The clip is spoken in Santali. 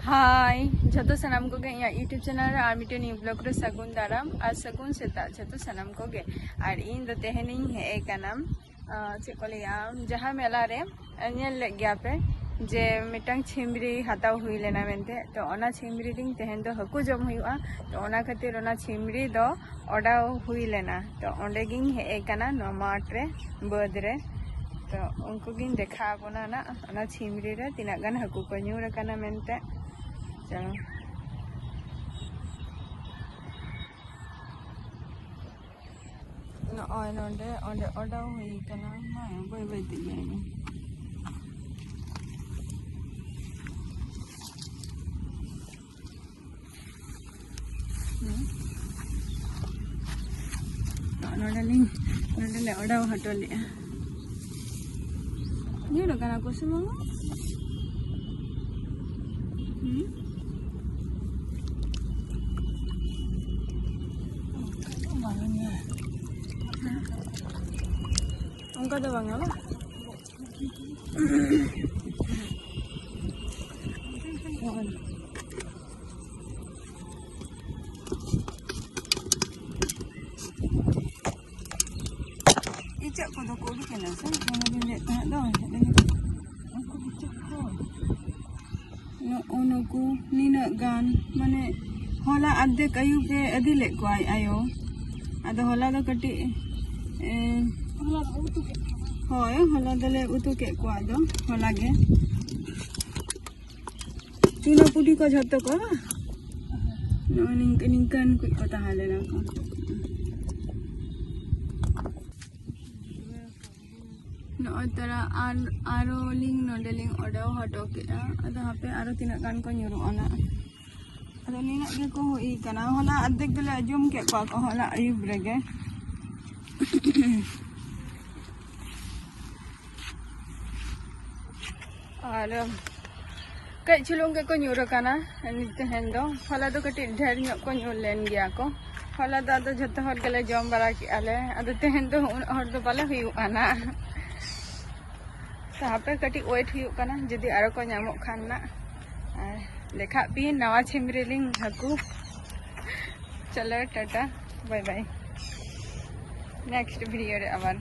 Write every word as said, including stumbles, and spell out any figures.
ᱦᱟᱭ ᱡᱷᱚᱛᱚ ᱥᱟᱱᱟᱢ ᱠᱚᱜᱮ ᱤᱧᱟᱹᱜ YouTube ᱪᱮᱱᱮᱞ ᱨᱮ ᱟᱨ ᱢᱤᱫᱴᱮᱱ ᱱᱤᱭᱩ ᱵᱞᱚᱜ ᱨᱮ ᱥᱟᱹᱜᱩᱱ ᱫᱟᱨᱟᱢ ᱟᱨ ᱥᱟᱹᱜᱩᱱ ᱥᱮᱛᱟᱜ ᱡᱷᱚᱛᱚ ᱥᱟᱱᱟᱢ ᱠᱚᱜᱮ᱾ ᱟᱨ ᱤᱧ ᱫᱚ ᱛᱮᱦᱮᱧᱤᱧ ᱦᱮᱡ ᱟᱠᱟᱱᱟ, ᱟᱸ, ᱪᱮᱫ ᱠᱚ ᱞᱟᱹᱭᱟ, ᱡᱟᱦᱟᱸ ᱢᱮᱞᱟ ᱨᱮ, ᱟᱸ, ᱧᱮᱞ ᱞᱮᱫ ᱜᱮᱭᱟ ᱯᱮ ᱡᱮ ᱢᱤᱫᱴᱟᱝ ᱪᱷᱤᱢᱨᱤ ᱦᱟᱛᱟᱣ ᱦᱩᱭ ᱞᱮᱱᱟ ᱢᱮᱱᱛᱮ᱾ ᱛᱚ ᱚᱱᱟ ᱪᱷᱤᱢᱨᱤ ᱨᱤᱧ ᱛᱮᱦᱮᱧ ᱫᱚ ᱦᱟᱹᱠᱩ ᱡᱚᱢ ᱦᱩᱭᱩᱜᱼᱟ᱾ ᱛᱚ ᱚᱱᱟ ᱠᱷᱟᱹᱛᱤᱨ ᱚᱱᱟ ᱪᱷᱤᱢᱨᱤ ᱫᱚ ᱚᱰᱟᱣ ᱦᱩᱭ ᱞᱮᱱᱟ᱾ ᱛᱚ ᱚᱸᱰᱮ ᱜᱤᱧ ᱦᱮᱡ ᱟᱠᱟᱱᱟ, ᱱᱚᱣᱟ ᱢᱟᱴᱷ ᱨᱮ, ᱵᱟᱹᱫᱽ ᱨᱮ᱾ ᱛᱚ ᱩᱱᱠᱩ ᱜᱤᱧ ᱫᱮᱠᱷᱟᱣ ᱟᱵᱚᱱᱟ ᱱᱟᱜ, ᱚᱱᱟ ᱪᱷᱤᱢᱨᱤ ᱨᱮ ᱛᱤᱱᱟᱹᱜ ᱜᱟᱱ ᱦᱟᱹᱠᱩ ᱠᱚ ᱧᱩᱨ ᱟᱠᱟᱱᱟ ᱢᱮᱱᱛᱮ᱾ ᱪᱚᱞᱚ᱾ ᱱᱚᱜᱼᱚᱭ ᱱᱚᱰᱮ, ᱚᱸᱰᱮ ᱚᱰᱟᱣ ᱦᱩᱭ ᱠᱟᱱᱟ᱾ ᱢᱟ, ᱵᱟᱹᱭ ᱵᱟᱹᱭ ᱛᱮ ᱧᱮᱞ ᱢᱮ᱾ ᱦᱩᱸ᱾ ᱱᱚᱜᱼᱚ ᱱᱚᱰᱮ ᱞᱤᱧ, ᱱᱚᱰᱮ ᱞᱮ ᱚᱰᱟᱣ ᱦᱚᱴᱚ ᱞᱮᱫᱼᱟ᱾ ᱧᱮᱞᱚᱜ ᱠᱟᱱᱟ ᱠᱚ ᱥᱮ ᱵᱟᱝᱟ? ᱦᱩᱸ? ᱚᱱᱠᱟ ᱫᱚ ᱵᱟᱝᱟ ᱵᱟᱝ? ᱤᱪᱟᱹᱜ ᱠᱚᱫᱚ ᱠᱚ ᱩᱰᱩᱠ ᱮᱱᱟ ᱥᱮ? ᱚᱱᱟ ᱵᱤᱱ ᱞᱟᱹᱭᱮᱫ ᱛᱟᱦᱮᱸᱫ ᱫᱚ, ᱩᱱᱠᱩ ᱤᱪᱟᱹᱜ ᱠᱚ᱾ ᱱᱚᱜᱼᱚ ᱱᱩᱠᱩ ᱱᱤᱱᱟᱹᱜ ᱜᱟᱱ, ᱢᱟᱱᱮ, ᱦᱚᱞᱟ ᱟᱨᱫᱷᱮᱠ ᱟᱹᱭᱩᱵ ᱮ ᱤᱫᱤ ᱞᱮᱫ ᱠᱚᱣᱟᱭ ᱟᱭᱳ᱾ ᱟᱫᱚ ᱦᱚᱞᱟ ᱫᱚ ᱠᱟᱹᱴᱤᱡ, ᱮ, ᱦᱚᱞᱟ ᱫᱚ ᱩᱛᱩ ᱠᱮᱫ ᱠᱚᱣᱟ᱾ ᱦᱳᱭ, ᱦᱚᱞᱟ ᱫᱚᱞᱮ ᱩᱛᱩ ᱠᱮᱫ ᱠᱚᱣᱟ ᱟᱫᱚ, ᱦᱚᱞᱟ ᱜᱮ᱾ ᱪᱩᱱᱟᱹ ᱯᱩᱴᱷᱤ ᱠᱚ ᱡᱷᱚᱛᱚ ᱠᱚ, ᱱᱚᱜᱼᱚᱭ ᱱᱤᱝᱠᱟᱹ, ᱱᱤᱝᱠᱟᱹᱱ ᱠᱚ ᱛᱟᱦᱮᱸ ᱞᱮᱱᱟ ᱠᱚ᱾ ᱱᱚᱜᱼᱚᱭ ᱛᱟᱨᱟ ᱟᱨ, ᱟᱨᱚ ᱞᱤᱧ ᱱᱚᱰᱮ ᱞᱤᱧ ᱚᱰᱟᱣ ᱦᱚᱴᱚ ᱠᱮᱫᱼᱟ᱾ ᱟᱫᱚ ᱦᱟᱯᱮ ᱟᱨᱚ ᱛᱤᱱᱟᱹᱜ ᱜᱟᱱ ᱠᱚ ᱧᱩᱨᱩᱜᱼᱟ ᱱᱟᱜ᱾ ᱟᱫᱚ ᱱᱤᱱᱟᱹᱜ ᱜᱮᱠᱚ ᱦᱩᱭ ᱠᱟᱱᱟ᱾ ᱦᱚᱞᱟ ᱟᱨᱫᱷᱮᱠ ᱫᱚᱞᱮ ᱡᱚᱢ ᱠᱮᱫ ᱠᱚᱣᱟ ᱠᱚ ᱦᱚᱞᱟ ᱟᱹᱭᱩᱵ ᱨᱮᱜᱮ᱾ ᱟᱨ ᱠᱟᱹᱡ ᱪᱩᱞᱩᱝ ᱜᱮᱠᱚ ᱧᱩᱨ ᱟᱠᱟᱱᱟ ᱛᱮᱦᱮᱧ ᱫᱚ᱾ ᱦᱚᱞᱟ ᱫᱚ ᱠᱟᱹᱴᱤᱡ ᱰᱷᱮᱨ ᱧᱚᱜ ᱠᱚ ᱧᱩᱨ ᱞᱮᱱ ᱜᱮᱭᱟ ᱠᱚ᱾ ᱦᱚᱞᱟ ᱫᱚ ᱟᱫᱚ ᱡᱷᱚᱛᱚ ᱦᱚᱲ ᱜᱮᱞᱮ ᱡᱚᱢ ᱵᱟᱲᱟ ᱠᱮᱜᱼᱟ ᱞᱮ᱾ ᱟᱫᱚ ᱛᱮᱦᱮᱧ ᱫᱚ ᱩᱱᱟᱹᱜ ᱦᱚᱲ ᱫᱚ ᱵᱟᱞᱮ ᱦᱩᱭᱩᱜᱼᱟ ᱱᱟᱜ᱾ ᱛᱚ ᱦᱟᱯᱮ ᱠᱟᱹᱴᱤᱡ wait ᱦᱩᱭᱩᱜ ᱠᱟᱱᱟ, ᱡᱩᱫᱤ ᱟᱨᱚ ᱠᱚ ᱧᱟᱢᱚᱜ ᱠᱷᱟᱱ ᱱᱟᱜ᱾ ᱟᱨ ᱫᱮᱠᱷᱟᱜ ᱯᱮ ᱱᱟᱣᱟ ᱪᱷᱤᱢ ᱨᱮᱞᱤᱧ ᱦᱟᱹᱠᱩ᱾ ᱪᱚᱞᱚ ᱴᱟᱴᱟ, ᱵᱟᱭ ᱵᱟᱭ, ᱱᱮᱠᱥᱴ ᱵᱷᱤᱰᱤᱭᱳ ᱨᱮ ᱟᱵᱟᱨ᱾